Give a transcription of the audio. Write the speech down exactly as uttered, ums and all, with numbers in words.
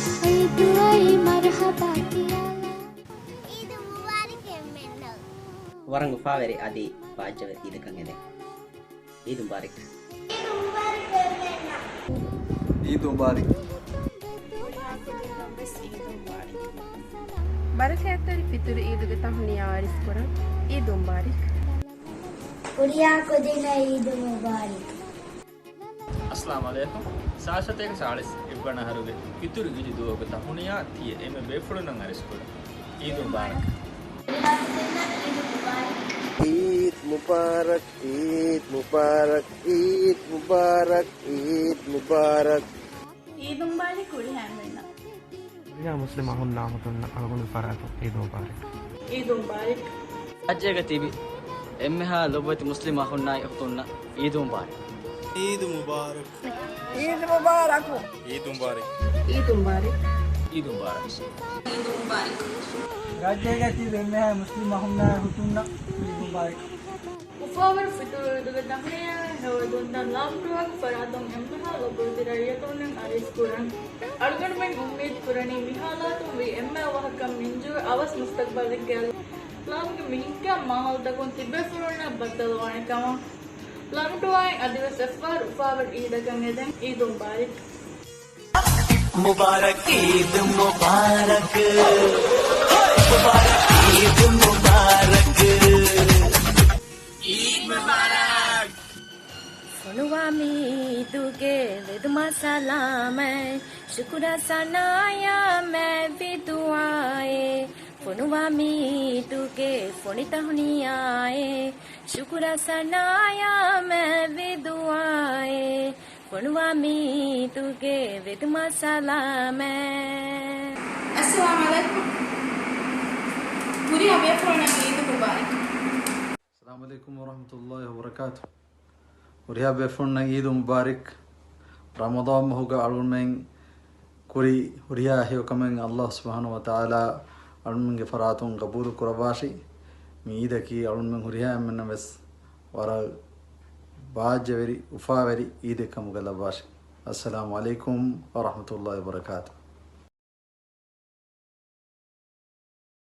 ޢީދު އައީ މަރުޙަބާ ކިޔާލާ. ޢީދު މުބާރަކް އެންމެންނަށް. ވަރަށް އުފާވެރި އަދި ބާއްޖަވެރި ޢީދަކަށް އެދެން. ޢީދު މުބާރަކް. ޢީދު މުބާރަކް. ޢީދު މުބާރަކް. ބަރަކާތްތެރި ފިޠުރު ޢީދުގެ ތަހުނިޔާ އަރިސްކުރަން. ޢީދު މުބާރަކް. ހުރިހާ ކުދިންނަށް ޢީދު މުބާރަކް. އައްސަލާމު ޢަލައިކުމް. ސާޅީސް ސަތޭކަ ސާޅީސް އެއްވަނަ އަހަރުގެ ފިޠުރު ޢީދު ދުވަހުގެ ތަހުނިޔާ ތިޔަ އެންމެ ބޭފުޅުންނަށް އަރިސްކުރަން. ޢީދު މުބާރަކް. ޢީދު މުބާރަކް، ޢީދު މުބާރަކް، ޢީދު މުބާރަކް، ޢީދު މުބާރަކް. ޢީދު މުބާރަކް ހުރިހާ އެންމެންނަށް. ހުރިހާ މުސްލިމް އަޚުންނާ އުޚުތުންނަށް އަޅުގަނޑުގެ ފަރާތުން ޢީދު މުބާރަކް. ޢީދު މުބާރަކް. ރާއްޖޭގަ ތިބި އެންމެހާ ލޮބުވެތި މުސްލިމް އަޚުންނާ އުޚުތުންނަށް ޢީދު މުބާރަކް. ޢީދު މުބާރަކް. ޢީދު މުބާރަކް. ޢީދު މުބާރަކް. ޢީދު މުބާރަކް. ޢީދު މުބާރަކް. ރާއްޖޭގަ ތިބި އެންމެހާ މުސްލިމް އަޚުންނާ އުޚުތުންނަށް ޢީދު މުބާރަކް. އުފާވެރި ފިޠުރު ޢީދުގެ ތަހުނިޔާއާ ހެޔޮއެދުންތައް ލާމްޓުވާގެ ފަރާތުން އެންމެހާ ލޮބުވެތި ރައްޔިތުންނަށް އަރިސްކުރަން. އަޅުގަނޑުމެން އުއްމީދު ކުރަނީ މި ޙާލާތުން ވީ އެންމެ އަވަހަކަށް މިންޖުރު އަވަސް މުސްތަޤްބަލެއްގައި އިސްލާމްގެ މި ނިކްކާ މާހައުލުތަކުން ތިބޭފުޅުންނަށް ބައްދަލުވާނެ ކަމަށް. ލާމްޓުވާއިން އަދިވެސް އެއްފަހަރު އުފާވެރި ޢީދަކަށް އެދެން. ޢީދު މުބާރަކް. މުބާރަކް ޢީދު މުބާރަކް. މުބާރަކް ޢީދު މުބާރަކް. ޢީދު މުބާރަކް. ފޮނުވާ މީ ޢީދުގެ ވެދުމާ ސަލާމަތް، ޝުކުރާ ސަނާޔާ މެވި ދުޢާއެއް. ފޮނުވާ މީ ޢީދުގެ ފޮނި ތަހުނިޔާއެއް، ޝުކުރާ ސަނާޔާ މެވި ދުޢާއެއް. ފޮނުވާ މީ ޢީދުގެ ވެދުމާ ސަލާމަތް. އައްސަލާމު ޢަލައިކުމް. ހުރިހާ ބޭފުޅުންނަށް ޢީދު މުބާރަކް. އައްސަލާމު ޢަލައިކުމް ވަރަޙްމަތުﷲި ވަބަރަކާތު. ހުރިހާ ބޭފުޅުންނަށް ޢީދު މުބާރަކް. ރަމަޟާން މަހުގަ އަޅުގަނޑުމެން ކުރި ހުރިހާ ހެޔޮކަމެއް ﷲ ސުބްޙާނަހޫ ވަތަޢާލާ އަޅުގަނޑުމެންގެ ފަރާތުން ޤަބޫލު ކުރައްވާށި. މި ޢީދަކީ އަޅުގަނޑުމެން ހުރިހާ އެންމެންނަށް ވެސް ވަރަށް ބާއްޖަވެރި، އުފާވެރި ޢީދެއް ކަމުގަ ލައްވާށި. އައްސަލާމު ޢަލައިކުމް ވަރަޙްމަތުﷲި ވަބަރަކާތު.